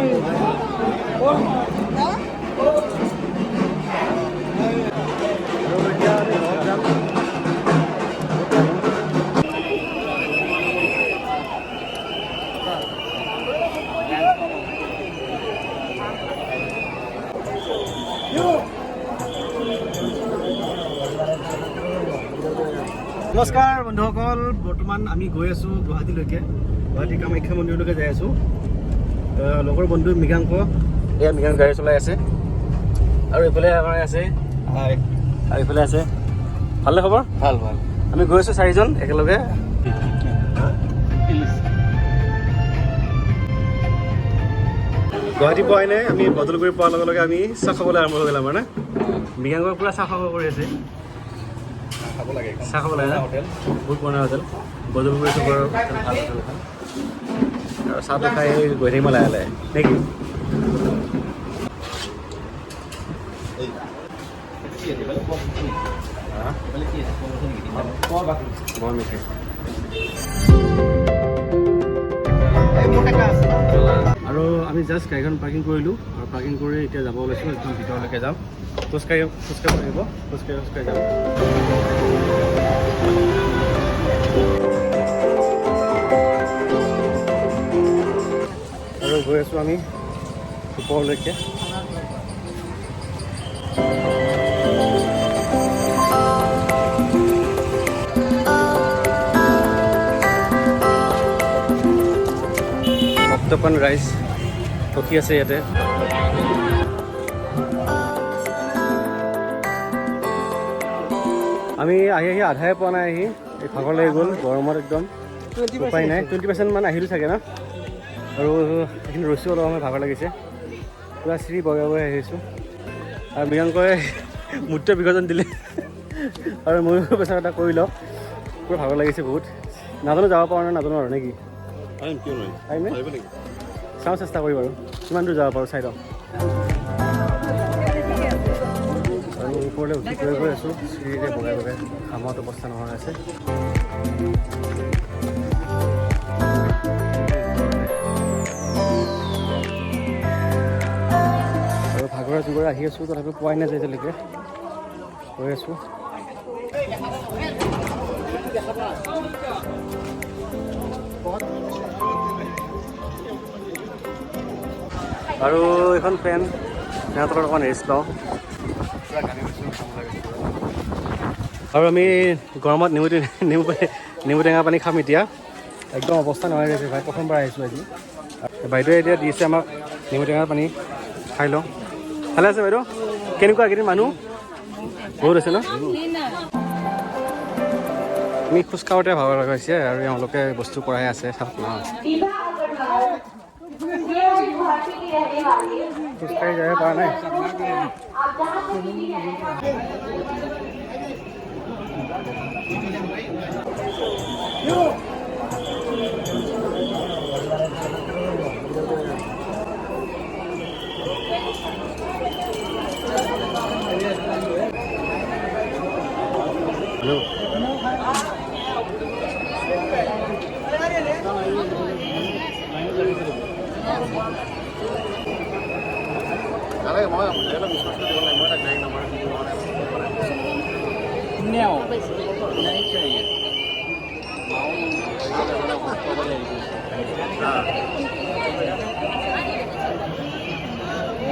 আৰু এতিয়া আমি ঘৰত যাম। নমস্কাৰ বন্ধুসকল, বৰ্তমান আমি গৈ আছোঁ গুৱাহাটীলৈকে, গুৱাহাটী কামাখ্যা মন্দিৰলৈকে যাই আছোঁ। লগৰ বন্ধু মৃগাংক, এয়া মৃগাংক গাড়ী চলাই আছে আৰু এইফালে আমাৰ আছে, হাই, আৰু এইফালে আছে। ভালনে খবৰ? ভাল ভাল। আমি গৈ আছোঁ চাৰিজন একেলগে। গুৱাহাটী পোৱাই নাই আমি, বদলগুৰি পোৱাৰ লগে লগে আমি চাহ খাবলৈ আৰম্ভ হৈ গ'ল আমাৰ না। মৃগাংকৰ পূৰা চাহ খাব কৰি আছে। খাব লাগে। চাহ খাব লাগে না? হোটেল। বহুত পুৰণা হোটেল, বদলগুৰি চুকৰ হোটেল, ভাল হোটেল এখন। আৰু চাহটো খাই গৈ থাকিম লাহে লাহে, নে কি? বৰ মিঠাই। আৰু আমি জাষ্ট গাড়ীখন পাৰ্কিং কৰিলোঁ আৰু পাৰ্কিং কৰি এতিয়া যাব ওলাইছোঁ, একদম ভিতৰলৈকে যাম। খোজকাঢ়ি খোজকাঢ়িব লাগিব, খোজকাঢ়ি খোজকাঢ়ি যাম। আৰু গৈ আছোঁ আমি ওপৰলৈকে। ভক্তপ্ৰাণ ৰাইজ ৰখি আছে ইয়াতে। আমি আহি আহি আধাই পোৱা নাই, আহি এই ভাগৰ লাগি গ'ল গৰমত একদম, উপায় নাই। 20% মান আহিলোঁ চাগে না, আৰু এইখিনি ৰৈছোঁ অলপ সময়, ভাগৰ লাগিছে, পূৰা চিৰি বগাই বগাই আহিছোঁ। আৰু মৃগাংকই মূত্ৰ বিসৰ্জন দিলে আৰু ময়ো পেচাব এটা কৰি লওঁ, পূৰা ভাগৰ লাগিছে বহুত। নাজানো যাব পাৰোঁ নে নাজানো আৰু, নেকি? পাৰিম, কিয় নোৱাৰিম? পাৰিম নে? পাৰিব নেকি? চাওঁ, চেষ্টা কৰি বাৰু কিমান দূৰ যাব পাৰোঁ চাই লওঁ। আৰু ওপৰলৈ উঠি গৈ গৈ আছোঁ চিৰিৰে বগাই বগাই, ঘামত অৱস্থা নোহোৱা হৈ আছে। আৰু ভাগৰে জোগৰে আহি আছোঁ, তথাপিও পোৱাই নাই যে এতিয়ালৈকে, গৈ আছোঁ। আৰু এইখন ফেন, ফেনৰ তলত অকণমান ৰেষ্ট লওঁ। আৰু আমি গৰমত নেমু টেঙা পানী খাম এতিয়া। একদম অৱস্থা নোহোৱা হৈ গৈছে ভাই, প্ৰথমবাৰ আহিছোঁ আজি। বাইদেৱে এতিয়া দিছে আমাক নেমু টেঙাৰ পানী, খাই লওঁ। ভালে আছে বাইদেউ? কেনেকুৱা এইকেইদিন মানুহ বহুত আছে ন? আমি খোজ কাঢ়োতে ভাগৰ লগা হৈছে আৰু এওঁলোকে বস্তু কৰাই আছে, চাওক ন। খোজকাঢ়ি যাব পৰা নাই। হেল্ল', নালাগে, মই বিশ্বাস দিব লাগে, মই তাক ডাইৰেক্ট নাম্বাৰ দিব।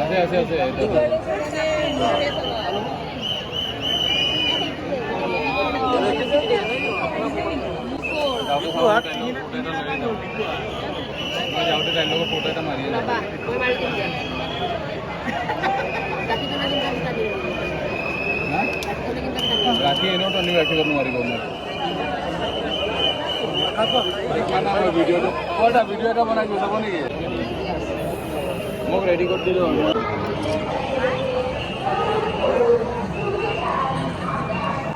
আছে আছে আছে। যাওঁতে তাইৰ লগত ফটো এটা মাৰি। ৰাতি এনেও টানি ৰাখিব নোৱাৰিব মোক। ভিডিঅ'টো, এটা ভিডিঅ' এটা বনাই যাব নেকি? মোক ৰেডি কৰি দিলোঁ।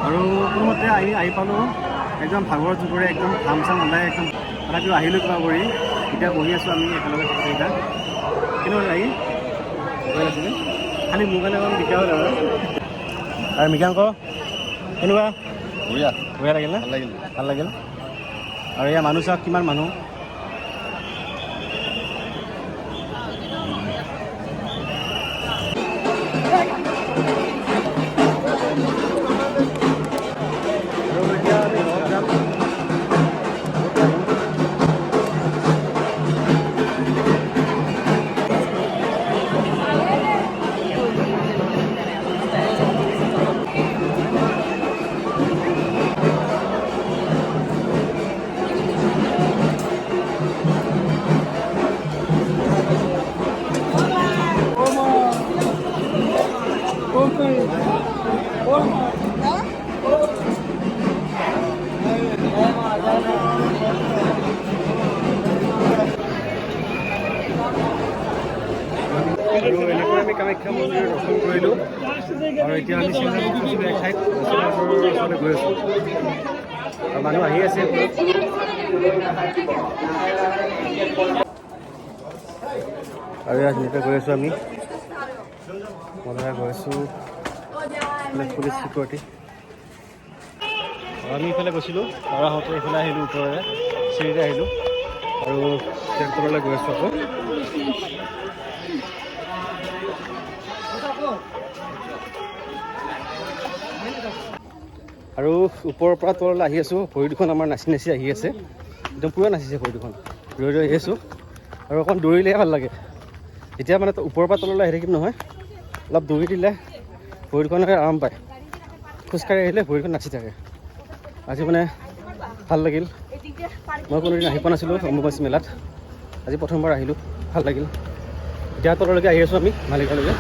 আৰু কোনোমতে আহি আহি পালোঁ, একদম ভাগৰ জোগৰে, একদম ঘাম চাম ওলাই একদম, তথাপিও আহিলোঁ কিবা কৰি। এতিয়া বহি আছোঁ আমি একেলগে গোটেইকেইটা। কেনেকুৱা লাগি গৈ আছিলে, খালি মোৰ কাৰণে অকণ দিগদাৰ হ'ল আৰু। আৰু মৃগাংক কেনেকুৱা? বঢ়িয়া। বঢ়িয়া লাগিল না? ভাল লাগিল। ভাল লাগিল। আৰু এয়া মানুহ চাওক, কিমান মানুহ। কামাখ্যা মন্দিৰ দৰ্শন কৰিলোঁ আৰু এতিয়া আমি চিলভাৰ এক ঠাইত চিলভাৰৰ ওচৰলৈ গৈ আছোঁ আৰু মানুহ আহি আছে। আৰু ইয়াত ধুনীয়াকৈ গৈ আছোঁ আমি, মজা গৈ আছোঁ। Police security. আমি ইফালে গৈছিলোঁ আৰু আহোঁতে এইফালে আহিলোঁ, ওপৰেৰে চিৰিৰে আহিলোঁ আৰু টেম্পললৈ গৈ আছোঁ আকৌ। আৰু ওপৰৰ পৰা তললৈ আহি আছোঁ, ভৰি দুখন আমাৰ নাচি নাচি আহি আছে, একদম পূৰা নাচিছে ভৰি দুখন। ৰৈ ৰৈ আহি আছোঁ আৰু অকণ দৌৰিলেহে ভাল লাগে। এতিয়া মানে ওপৰৰ পৰা তললৈ আহি থাকিম নহয়, অলপ দৌৰি দিলে ভৰি দুখনে আৰাম পায়। খোজকাঢ়ি আহিলে ভৰিখন নাচি থাকে। আজি মানে ভাল লাগিল। মই কোনোদিন আহি পোৱা নাছিলোঁ অম্বুবাচী মেলাত, আজি প্ৰথমবাৰ আহিলোঁ, ভাল লাগিল। এতিয়া তললৈকে আহি আছোঁ আমি মালিগাঁৱলৈকে।